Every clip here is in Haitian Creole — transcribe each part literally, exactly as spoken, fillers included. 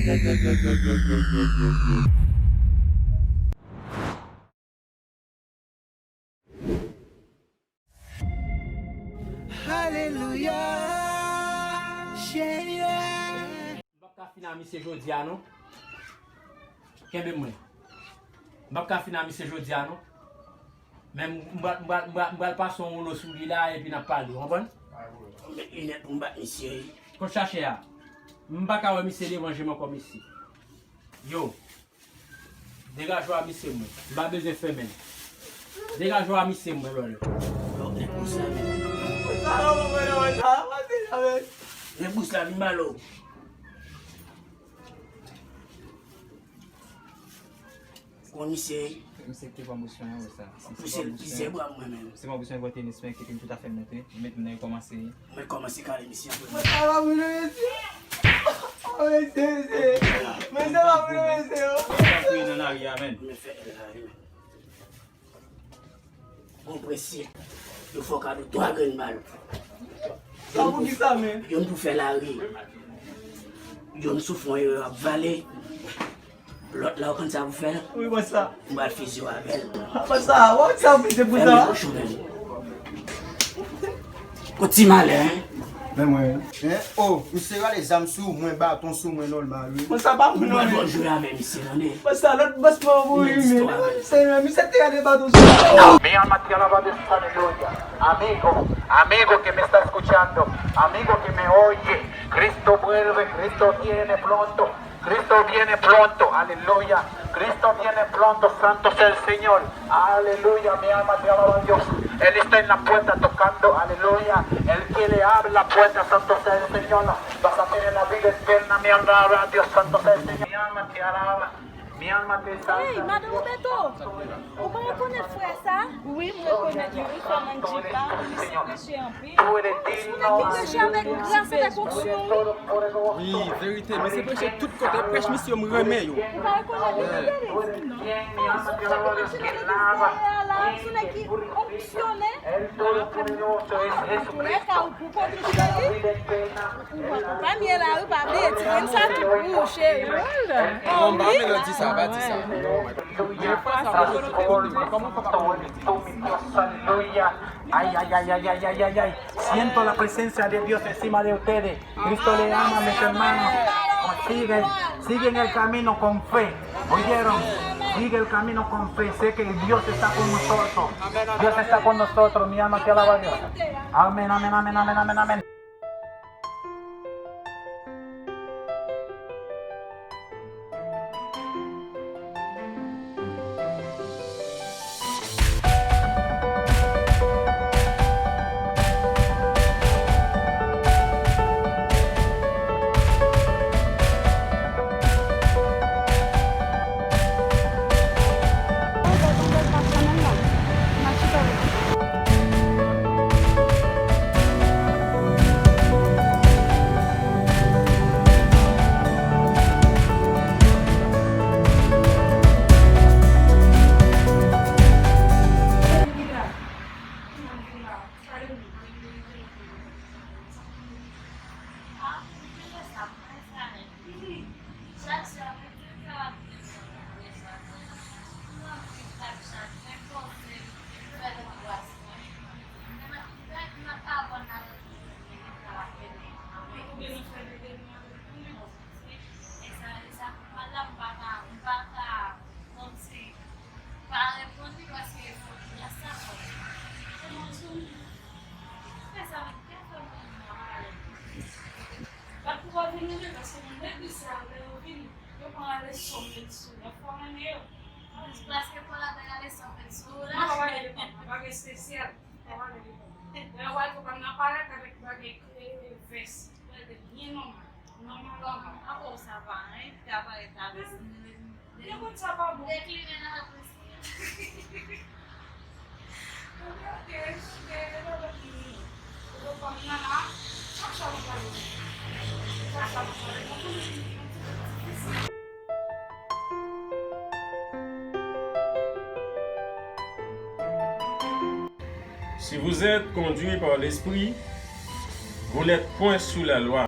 Alelouya, Senyè. M p ap ka fin a misye jodi a non. Kenbe mwen. M p ap ka fin a misye jodi a non. Men m pral, m pral, m pral, m pral pase yon woulo sou li la epi n ap pale, w konprann? Yon mèt linèt pou m bat misye wi. Kot chache a? M pa ka wè misye devan je m ankò mesye. Yo. Degaj w a misye mwen. M pa bezwen fèmen. Degaj w a misye mwen, brother. Yo, e pou sa menm. E pou sa vin ba w. Komisè. Misye ki pran bosyon an, wè sa. Misye, misye bwa mwen menm. Se pran bosyon an, tenis mwen, ki fin tout afè m nèt, wi. Li met m nan, li kòmanse. Mwen kòmanse kale misye. Mwen pa va vle mesye. Oh, mesye, mesye. Mesye, pa vle mesye. Mwen pa vle nan lari a, menm. Mwen fè L la, wi. Bon prensip. Yo fè w kado twa grenn bal. Sa pou ki sa, men? Youn pou fè lari. Youn sou fon yo ap vale. Lòt la, ou konn sa pou fè? Wi, bòs la. M pral fizi w avè l. Bòs la, wè sa ou fizi pou sa? Fèmen bouch ou menm. Ou ti malè, en? Men mwen. En? O, misye rale zam sou mwen, baton sou mwen nòmal, wi. Bon, sa pa moun non. Ou pa jwe avè misye, tande. Bon, sa lòt bòs pa pou wi, men. Se misye te rale baton sou mwen. Mi alma te alaba Dios, aleluya. Amigo, amigo que me está escuchando, amigo que me oye, Cristo vuelve, Cristo viene pronto. Cristo viene pronto, aleluya. Cristo viene pronto, santo sea el Señor. Aleluya, mi alma te alaba a Dios. Él está en la puerta tocando, aleluya. El que le abre la puerta, santo sea el Señor. Vas a tener la vida eterna, mi alma te alaba a Dios, santo sea el Señor. Mi alma te alaba, mi alma te exalta. Hey, Madan Roberto, ou pa rekonèt frè sa? Wi, m rekonèt li, wi, frè Mandjipa, li se peche anpil. Ou se moun ki preche avèk gras, avèk onksyon, wi. Wi, verite, misye preche tout kote, prèch misye yo, m renmen yo. Ou pa rekonèt li nan legliz? Non. Ou se moun ki preche nan legliz dèyè a la, ou se nèg ki onksyone. Lè ka ou pou kontre cheri. Ou pa mye la, wi, pa bliye, ti grenn sa tou pou ou, cheri. Oh, m pa vle di sa, pa di sa. Ay, ay, ay, ay, ay, ay, ay, ay. Siento la presencia de Dios encima de ustedes. Cristo le ama, mis hermanos. Sigue, sigue en el camino con fe. ¿Oyeron? Sigue el camino con fe. Sé que Dios está con nosotros. Dios está con nosotros. Mi alma te alaba a Dios. Amén, amén, amén, amén, amén, amén. Bat pou pa vin rele, paske moun legliz sa, lè yo vini, yo pran leson met sou yo, fò renmen yo. Paske pou la bay leson met sou la. Non, pa pale de papa, bagay espesyal. Pa pale de papa. Lè w al, fò pa nan parèt avèk bagay, e, e, vès. Bagay byen nòmal. Nòmal, nòmal. Apa w sa va, hein? Te aparèt la vès. Dekout sa pa bon. Dekline nan la presi. Si vous êtes conduit par l'Esprit, vous n'êtes point sous la loi.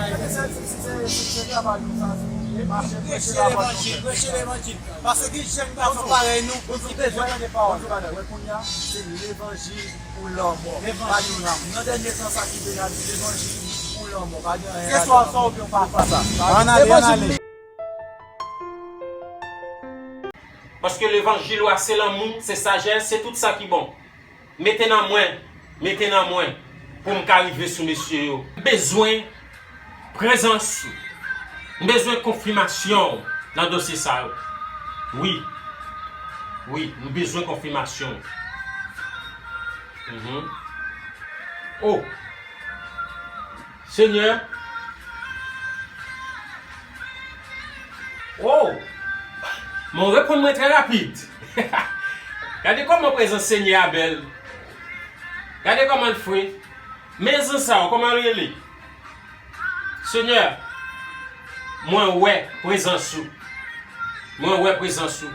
Se sèl, se, se, se, se travay nou sa, se mache preche levanjil, preche levanjil. Paske gen jèn gason parèy nou ki bezwen tande pawòl. Wè kounye a, se levanjil ou lanmò. Pa gen yon lanmò. Nan dènye tan sa ki vini a di levanjil ou lanmò. Pa gen anyen ladan. Keswa w sa oubyen w pa sa. Ann ale, ann ale. Paske levanjil ou a se lanmou, se sajès, se tout sa ki bon. Mete nan mwen, mete nan mwen, pou m ka rive sou mesye yo. M bezwen prezans ou. M bezwen konfimasyon w nan dosye sa yo. Wi. Wi, m bezwen konfimasyon w. Mhm. Oh! Senyè. Oh! Men w reponn mwen trè rapid. Gade kòman prezans Senyè a bèl. Gade kòman l fre. Men zan sa yo, kòman l rele? Senyè, mwen wè prezans ou. Mwen wè prezans ou.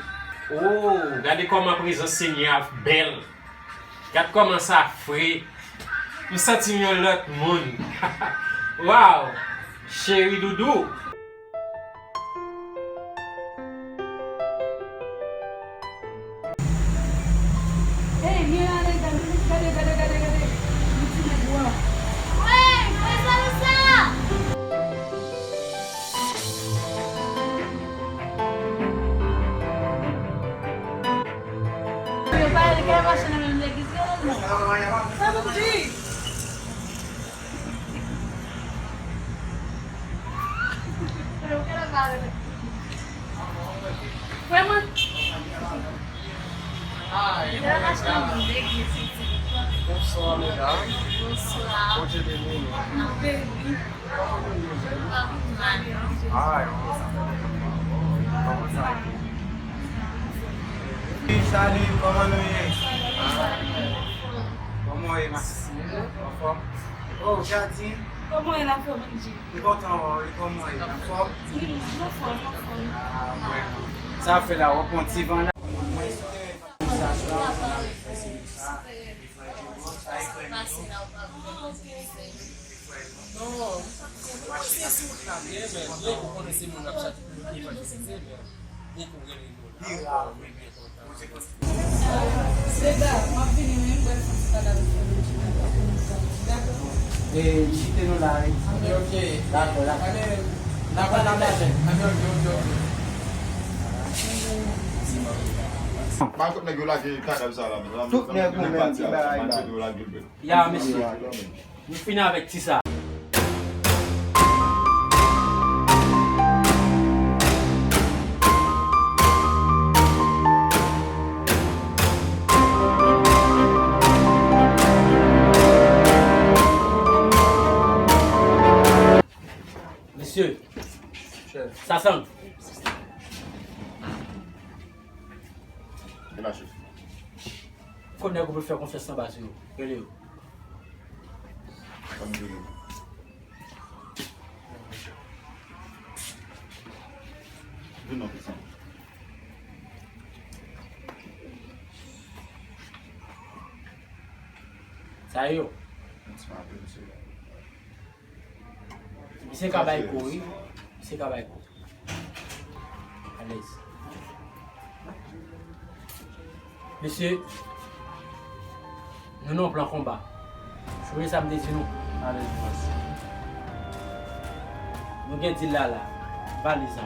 Oh, gade kòman prezans Senyè a bèl. Gad kòman sa fre. M santi m yon lòt moun. Waw! Cheri doudou. Hey, Miranda, gade, gade, gade, gade, gade. Yon ti nèg wa. Wey, fè sa, fè sa! Yo pa al kay machann nan menm legliz yo, non? Sa pou di? Vrèman. Yo pa al machann nan menm legliz yo. Bonswa, medam. Bonswa. Bondye beni nou. N ap beni. Salut, kòman nou ye? Kòman w ye, ma sisi? Anfòm? Oh, Jadin? Kòman w ye, la fè bondye? M kontan wè w, kòman w ye? Anfòm? Wi, m anfòm, m anfòm. Ah, mwen. Sa fè la, w ap pran ti van la? Mwen sou teren evanjelizasyon, mwen ap fè se sa. Pase la, ou pa konn. Non, se sou wout la, men, men, men, ou konnen se moun ap chache pou evanjelize, men, e pou rele nou la. Wi, wi, wi. Seba, m ap vini, wi, m pral fè ti pale avèk Flo Regina. Dakò? E, kite nou la, wi. Ok, ok. Dakò, dakò. Ale, n ap pale la, men. Ale, ok, ok, ok. Malkòt nèg yo lage kadaf sa la, men. Tout nèg ou menm ki bagay la. Ya, mesye. Nou fini avèk ti sa. Mesye, sa sanm. Kot nèg ou pou fè konfyans nan baz yo? Rele yo. Ban m jwenn yo. Vin non, pitit. Sa yo. Misye ka bay kou, wi. Misye ka bay kou. Alèz. Mesye, nou nan yon plan konba. Sonje sa m te di nou. Alèz, bòs. Nou gen dil la la. Valiz la.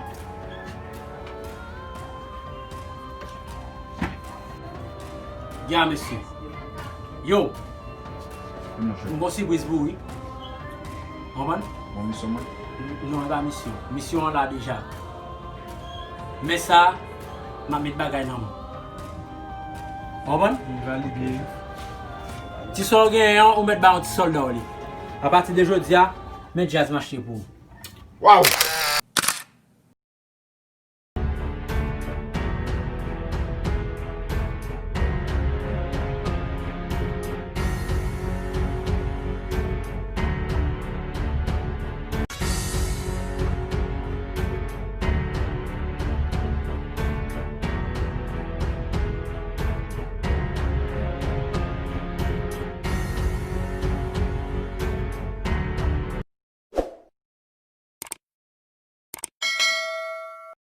Ya, mesye. Yo. M gon sipriz pou ou, wi. Konprann? Bon, misyon mwen? Non, e pa misyon. Misyon an la deja. Men sa, m ap met bagay nan men w. Konprann? M valide. Ti sa w genyen an, ou mèt ba yon ti sòlda w li. Apati de jodi a, men djaz mache pou ou. Waw!